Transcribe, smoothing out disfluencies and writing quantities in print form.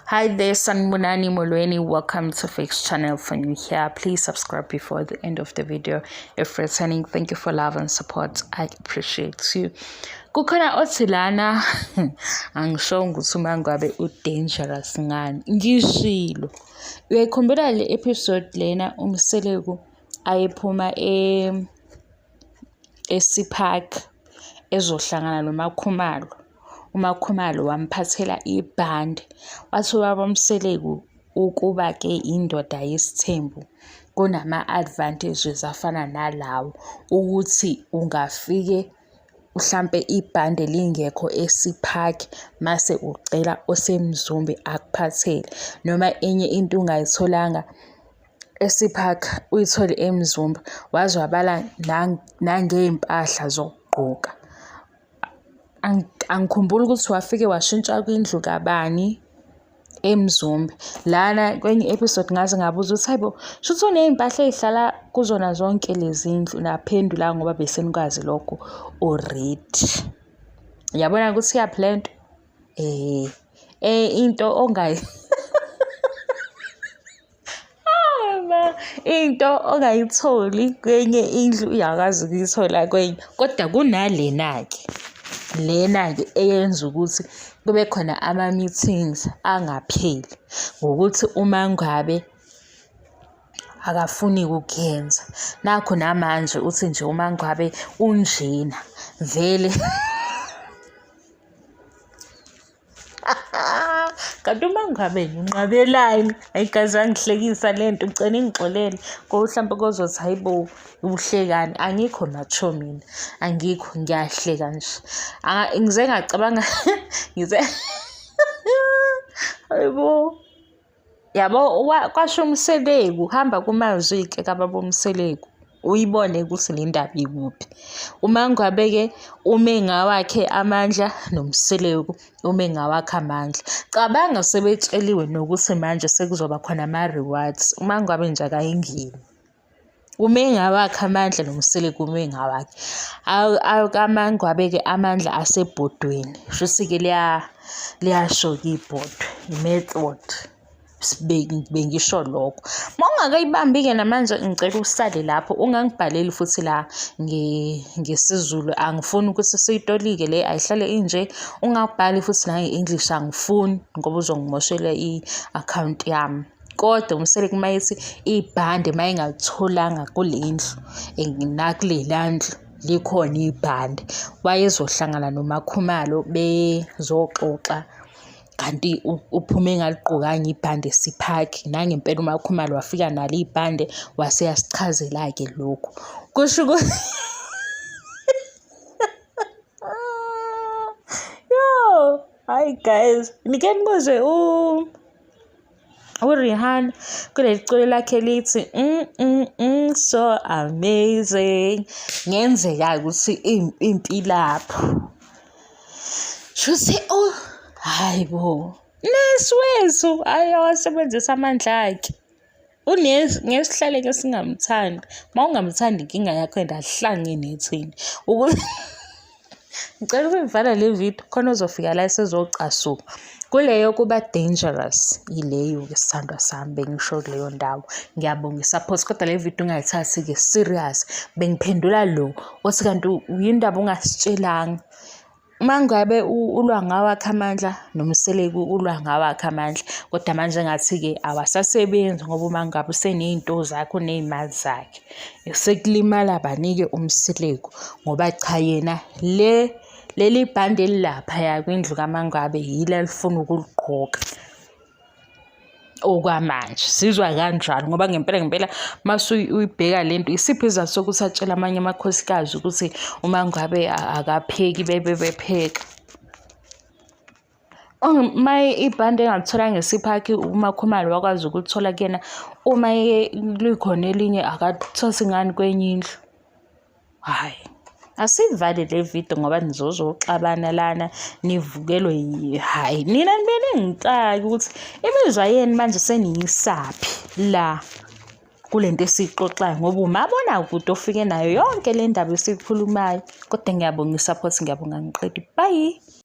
Hi there, Sanibonani Molweni. Welcome to Fix Channel. For new here, please subscribe before the end of the video. If returning, thank you for love and support. I appreciate you. Kukhona othi lana angishongo ukuthi uma ngabe u-dangerous ngani. Ngishilo. Uyayikhumbula le episode lena uMseleku ayephuma e eSea ezohlangana noMaKhumalo. UMaKhumalo wamphathela ibhande, wathi ubaba uMseleku ukuba-ke indoda yesithembu kunama-advantages afana nalawo, ukuthi ungafike mhlampe ibhande lingekho eSea mase ucela oseMzumbe akuphathele noma enye into ungayitholanga eSea uyithole eMzumbe, waze wabala nangey'mpahla zokugqoka. Angikhumbuli ukuthi wafike washintsha kwindlu kabani eMzumbe. Lana kwenye i-episode ngaze ngabuza ukuthi hayi bo, shuthi uney'mpahla ey'hlala kuzona zonke lezi ndlu. Naphendula ngoba besenikwazi lokho already. Yabona ukuthi iyaphi le nto? Into ongayi into ongayitholi kwenye indlu uyakwazi ukuyithola kwenye. Kodwa kunalena-ke, lena-ke eyenza ukuthi kube khona ama-meetings angapheli ngokuthi uma ngabe akafuni ukukuyenza. Nakhu namanje uthi nje uma ngabe unjena vele Kanti uma ngabe nginqabelani, hhayi guys yangihlekisa le nto ngicela ningixolele ngoba hlampe kozothi hhayi bo uhlekani. Angikho mature mina, angikho ngiyahleka nje. Ngize ngacabanga ngize hhayi bo. Yabo kwasho uMseleku, hamba kumazwi-ke kababa uMseleku uyibone ukuthi le ndaba ikuphi. Uma ngabe-ke ume ngawakhe amandla noMseleku ume ngawakhe amandla. Cabanga sebetsheliwe nokuthi manje sekuzoba khona ama-rewards, uma ngabe nje akayingeni. Ume ngawakhe amandla noMseleku ume ngawakhe. AkaMangwabe-ke amandla asebhodweni, shuthi-ke liyasho-ke ibhodwe, i-method. Bengisho lokho. Uma ungakayibambi-ke namanje ngicela usale lapho ungangibhaleli futhi la ngesiZulu angifuni ukuthi siyitolike le ayihlale inje. Ungabhali futhi nange-English angifuni ngoba uzongimoshela i-akhawunti yami. Kodwa uMseleku uma ethi ibhande uma engalitholanga kule ndlu nakulela ndlu likhona ibhande, wayezohlangana noMaKhumalo bezoxoxa kanti uphume engaligqokanga ibhande esiphakhi. Nangempela uMaKhumalo wafika nalo ibhande wase eyasichazela-ke lokhu. Kusho ukuthi yo, hhayi guys, nike nibuzwe uRihanna kuleli culo lakhe lithi mm, mm, mm, so amazing. Ngenzeka ukuthi impi lapho. Shuthi oh hayi bo. Nesi wethu hayi awasebenzisa amandla akhe. Unesi ngeke sihlale ke singamthandi. Uma ungamthandi inkinga yakho and ahlangene thina. Ngicela ukuyivala le video khona uzofika la esezocasuka. Kuleyo kuba dangerous ileyo-ke sithandwa sami bengisho kuleyo ndawo. Ngiyabonga i-support kodwa le video ungayithathi-ke serious. Bengiphendula lo othi kanti yindaba ungasitshelanga. Uma ngabe ulwa ngawakhe amandla noMseleku ulwa ngawakhe amandla, kodwa manje engathi-ke awasasebenzi ngoba uma ngabe useney'nto zakhe uney'mali zakhe. Sekulimala bani-ke uMseleku ngoba cha yena le leli bhande elilaphaya kwindlu kaMangabe yilo alifuna ukuligqoka. Okwamanje sizwa kanjalo ngoba ngempela ngempela mase uyibheka le nto isiphi isizathu sokuthi atshele amanye amakhosikazi ukuthi uma ngabe akapheki bebe bepheka. Uma ibhande engalithola ngesiphakhi uMakhumalo wakwazi ukulithola kuyena, uma likhona elinye akalithosi ngani kwenye indlu. Hhayi, asiyivale le video ngoba nizozoxabana lana nivukelwe hhayi nina nibe ningixaki ukuthi imizwa yenu manje seniyisaphi la kule nto esiyixoxayo ngoba umabonakude ofike nayo yonke le ndaba esiyikhulumayo. Kodwa ngiyabonga i-support, ngiyabonga angiqedi. Bye.